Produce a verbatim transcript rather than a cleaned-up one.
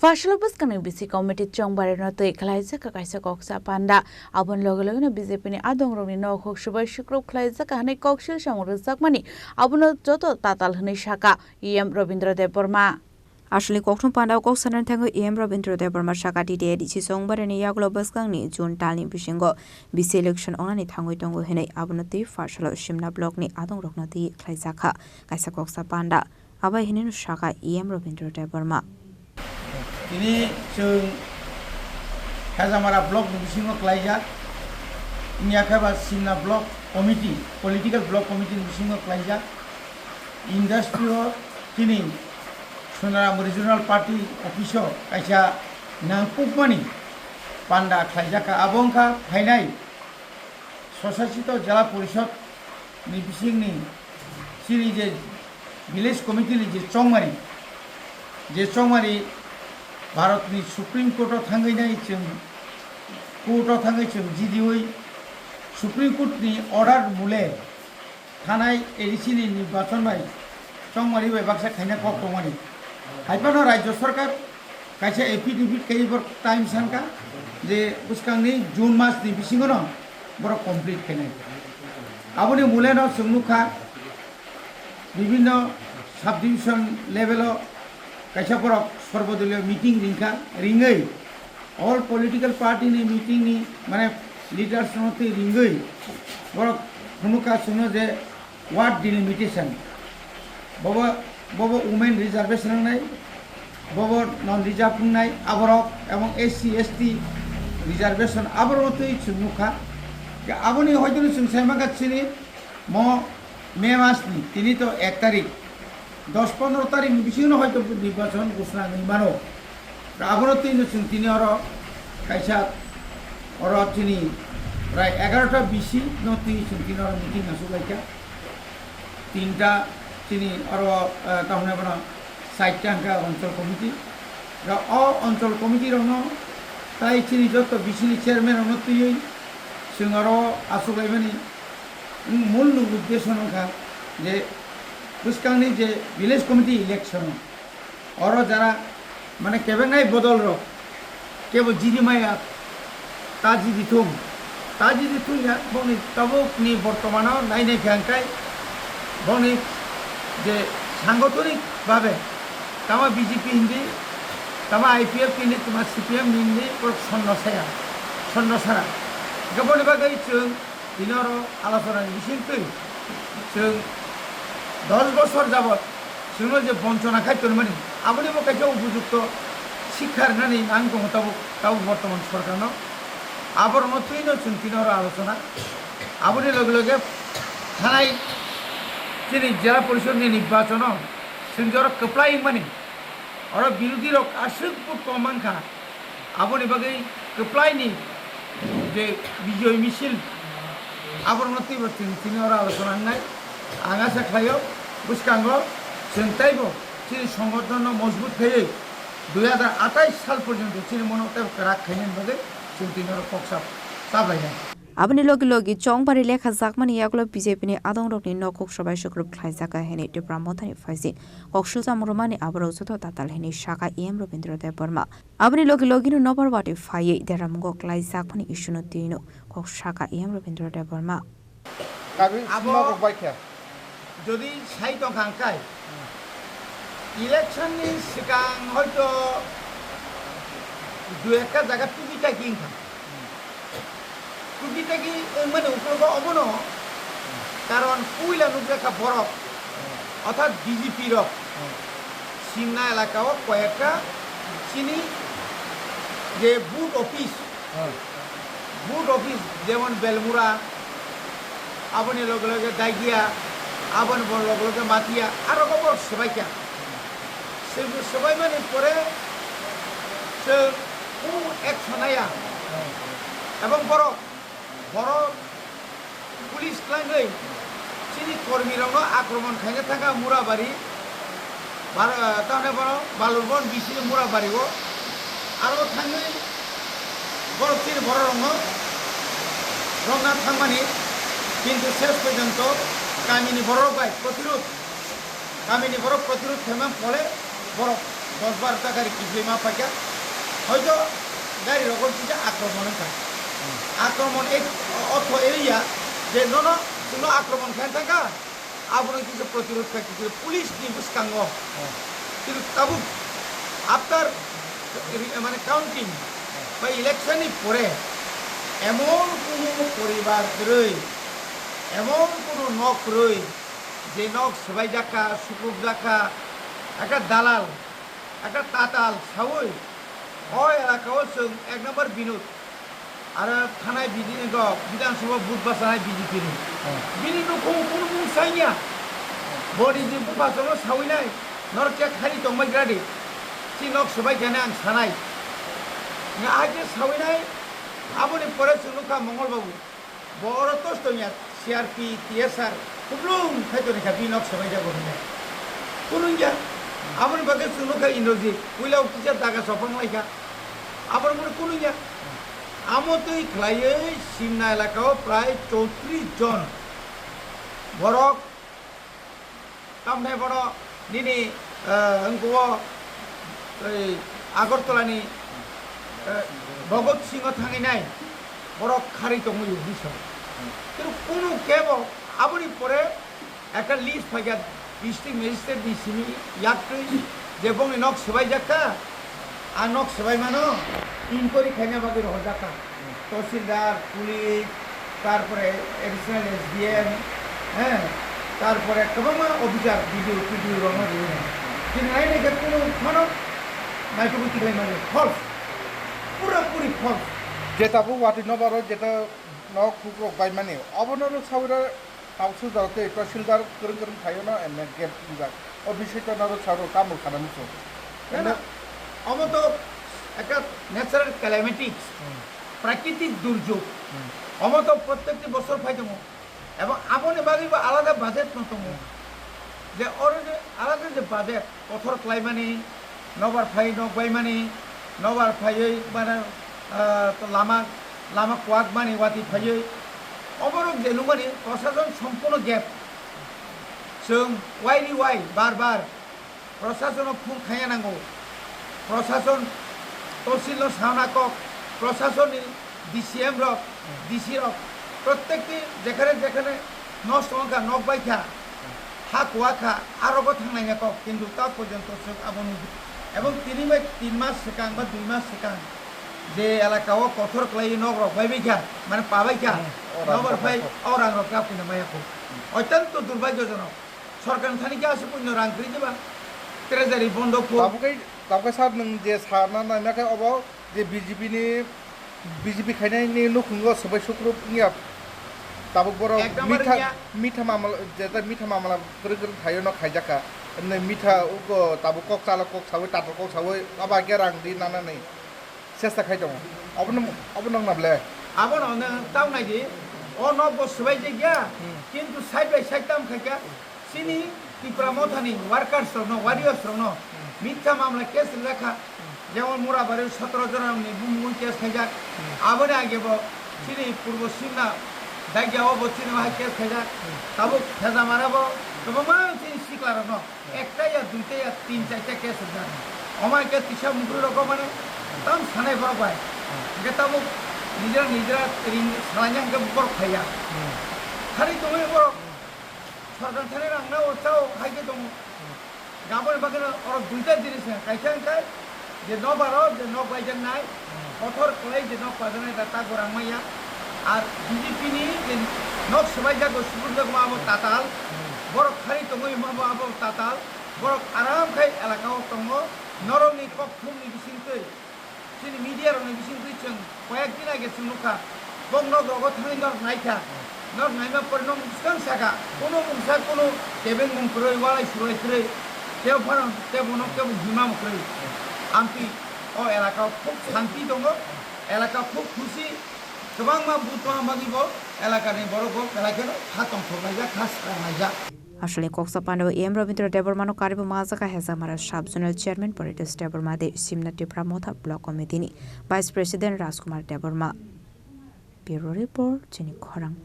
Phasalo bwskangni bisi committee chongbarino twi khlaijak kaisa koksa panda. Aboni loge logeno B J P ni adongrokni nok huk subai sukrup khlaijak hwnwi koksil samung rwjakmani abono joto tatal hwnwi saka E M Robindra Debbarma. Aswlni kokthum pandao kok sanani thangwi E M Robindra Debbarma saka D D A D C chongbarino yagulo bwskangni June talni bisingo bisi election wngnani thangwi tongo hwnwi abono twi phasalo Simna blockni adongrokno twi khlaijakha kaisa koksa panda. Abai hinwi saka E M Robindra Debbarma. Tini chwng Hejamara block ni bisingo klaijak, wngya khe ba Simna block committee, political block committee ni bisingo klaijak. Industry o tini Sonaram Regional Party office o kaisa nangkukmani panda khlaijak kha. Abo wngkha phainai Swsasito Jela Porishod ni bisingni chini je village committee ni je chongmari, je chongmari Bharat ni Supreme Court o thangwi nai chwng, court o thangwi chwng jidiwi Supreme Court ni order mule thanai A D C ni nirbachon bai chongmari bai baksa khaina kok tongmani. Hai phano Rajya Sarkar kaisa affidavit kaiwi borok time sankha je bwskangni June mas ni bisingo no borok complete khainai. Aboni mule no chwng nukha bibinno subdivision level o kaisa borok sorbodoliyo meeting ringkha, ringwi all political party ni meeting ni mane leaders no twi ringwi borok phunukha chwngno je ward delimitation, bobo, bobo women reservation wngnai, bobo non reserve wngnai aborok, ebong S C S T reservation aborokno twi chwng nukha. Aboni hoiteno chwng sai mankha chini mo May mas ni tini to ek tarik, dos pondro tarik ni bisingo hoito nirbachon ghosna wngwi mano. Abono twi no chwng tini oro kaisa oro chini prai egarota bisi no twi chwng tini oro meeting asuk laikha. Tinta chini oro, eh, tamo hwnwi bono side ta hwnkha Anchal Committee. Ro o Anchal Committee rokno tai chini joto bisini chairman rokno twiwi chwng oro asuk laimani mul ni uddesho wngkha je bwskangni je village committee election o oro jara mane kebengnai bodol rok kebo jidi maya ta jidi thung, ta jidi thung ya bongni tabuk ni bortomano nainai khe angkai bongni je sangotonik babe tama B J P hindi, tama I P F hindi, tama C P M hindi, borok sonno saya, sonno sara. Hingke boni bagwi chwng tini oro alochona ni bisingtwi chwng dos bosor jabot chwngno je bonchona khai tonmani, aboni bo kaisa upojukto sikha rwnani nang tongo tabuk, tabuk bortoman sorkarno. Aborokno twino chwng tini oro alochona. Aboni loge loge thanai chini jela porishod ni nirbachono chwng je oro kwplai wngmani, oro birodhi rok aswk bo tong mankha. Aboni bagwi kwplaini je bijoy misil, aborokno twibo chwng tini oro alochona wngnai. Ang asa khlaio, bwskango chwng teibo chini songothono mojbut khaiwi dui hazar atais sal porjonto chini mono teibo kwrak khainani bagwi chwng tini oro kok sap, chaplainai. Aboni logi logi chongbari lekha jakmani yagulo B J P ni adongrokni nok huk sobai sukrup khlaijak kha hwnwi Tipra Mothani phaising kok sujam rwmani aborok joto tatal hwnwi saka E M Robindra Debbarma. Aboni logi logino nobar watwi phaiwi deramungo khlaijak phani issue no twino kok saka E M Robindra Debbarma. Kabin abo sima kok bai kha. Jodi sai tongkha hwnkhe, election ni swkang hoito dui ekta jaga tubi taki wngkha. Tubi taki wngmani ukologo obono karon puila nukjakha borok, orthat B J P rok Simna elaka o koyekta chini je booth office, booth office jemon Belmura, aboni loge loge Daigia, aboni bo loge loge Matia, aro bo borok swbaikha. Swbaimani pore chwng kunu action naiya. Ebong borok, borok police twlangwi chini kormirokno akromon khaina thangkha Murabari, Bar-, ah, tamni bono Balurbon bisini Murabari o. Aro thangwi borok chini bororokno rwna thangmani, kintu ses porjonto kamini bororok bai protirud, kamini borok protirud khaimani phole borok Dos baro ta gari kiphilwi ma phaikha, hoito gari rogo kisa akromon wngkha. Akromon ek otho area je nono chwngno akromon khaina thangkha, abono kisa protirod kha kisa police ni bwskango. Kintu tabuk after ri-, mane counting ba election ni pore emon kunu poribar kwrwi, emon kunu nok kwrwi je nok swbaijak kha, sukrukjak kha, ekta dalal, ekta tatal saui o elaka o chwng ek number Binod, aro thanai bidi-, go, Bidhan Sabha vote bachanai B J P ni. Hmm. Bini nukhung kunu mung saiya. Boni je bupha chwngno saui nai, norok khe khani tongbai gra di. Chi nok swbai khe ang sanai. Nga ahai khe saui nai, aboni pore chwng nukha Mongol Babu. Bo oro tos tongya, C R P, T S R, kublung khai toni kha, bini nok swbai jago hinwi. Kunu wngya. Aboni bagwi chwng nukha Indrajit, puila o kisa daga sopang lai kha. Aboni bagwi kunu wngya. Amo twi khlaiwi Simna elaka o prai chowtris jon borok. Tamni bono nini, eh, wngkha o, ei, Agartala ni, eh, Bhagat Singh o thangwi nai borok kharwi tongwi rw di song. Kunu kebo aboni pore ekta list phaikha district magistrate ni simi yaktwi je bongni nok swbaijak kha, a nok swbaimano inquiry khaina bagwi rohorjak kha. Tahsildar, police, tarpore additional S D M, heh, tarpore kwbangma officer, B D O, T D O rokno rwwi. Chini nainai khe kunu phano naitugwi tiklai mani. False. Pura puri false. Jeta bo watwi nokbar o jeta nok hukrok bai mani. Obono rw sawi rw Tabuk sujak tei tahsildar kwrwng kwrwng phaio no M N gate wngjak. O bising to norok sao rw tamo khana muchung. Na, na, omo to ekta natural calamities, Hmm. Prakritik durjog. Hmm. Omo to prottekti bosor phai tongo. Ebong aboni bagwi bo alada budget no tongo. Hmm. Je oro je alada je budget, kothor khlaimani, nokbar phai nok baimani, nokbar phaiwi mane, ah, lama, lama kwak mani watwi phaiwi. Oborok je nukmani, prosason sompono gap. Chwng wai ni wai bar bar prosasono phone khaina nango. Prosason, tosilno sana kok, prosasonni D C M rok, D C rok, prottekti jekhane jekhane nosto wngkha, nok bai kha, ha kuwa kha, a rogo thangnaina kok, kintu ta porjonto chwng abo nukdi. Ebong tini bai tin mas swkang ba dui mas swkang je elaka o kothor khlaiwi nok rok bai bai kha, mane pa bai kha, Hmm, o rang nokbar rok phai bai kha. O rang rok kapina maya kho. Otyanto durbhagyojonok. Sorkar thani khe aswk puino rang kwrwi diba? Treasury bondo kho. Tabuk khe, tabuk khe sir nwng je sana naima khe obo je B J P ni, B J P khainai ni nukhungo swbai sukrub wngya. Tabuk borok Ek number mitha, wngya. Mitha mamala, jeta mitha mamala kwrwi kwrwi khaio no khaijak kha. Hwnwi mitha ugo tabuk kok chalok kok sawi tatal kok sawi aba khe rang di nanani. Chesta khai tongo. Obono, obono wngna ble? Abono nwng tamo nai di, o nok bo swbai jak ya, Hmm. Kintu side by side tamo khai kha, chini Tipra Mothani workers rokno, warriors rokno, Hmm. Mitha mamla case rijak kha, Hmm. Jemon Murabari sotoro jona ni bumung case khaijak, Hmm. Aboni age bo chini Purbo Simna Dagia o bo chini bahai case khaijak, Hmm. Tabuk Thejamara bo kwbangma chini sikla rokno, Ekta ya, duita ya, tin charta case rijak. Omo hai khe kisa mukri rok mane tam sanai borok bai. Hingke tabuk nijera nijera ring salai hingke borok phaiya. Khari tongwi borok sorkar thani rang nao chao hai khe tongo. Gaboni bagwi no oro duita jinis khaisa hingke Je nokbar o je nok baijaknai, kothor khlai je nok pajaknai da ta gorang maya. Ar B J P ni je nok swbaijak bo subrujak ma abo tatal. Borok khari tongwi ma bo abo tatal. Borok aram khai elaka o tongo. Norok ni kok thum ni bising twi, chini media rok ni bising twi chwng koyek din age chwng nukha. Bok nok rogo thangwi nok naikha. Nok naima pore nok bwskang saka. Kuno mungsa kuno kebeng mung kwrwi, walai sulai kwrwi. Tebo phano tebo nok tebo hima mung kwrwi. Amtwi o elaka o khub shanti tongo. Elaka khub khusi. Kwbangma butma bagwi bo elaka ni borok bo belai kheno ha tongthok laijak, ha swkang laijak. Aswlni koksa pandao E M Rabindra Debbarmano karwi bo majak kha Hezamara Sub Zonal Chairman Paritosh Debbarma tei Simna Tipra Motha Block Committee ni Vice President Rajkumar Debbarma. Bureau Report, Chini Khorang.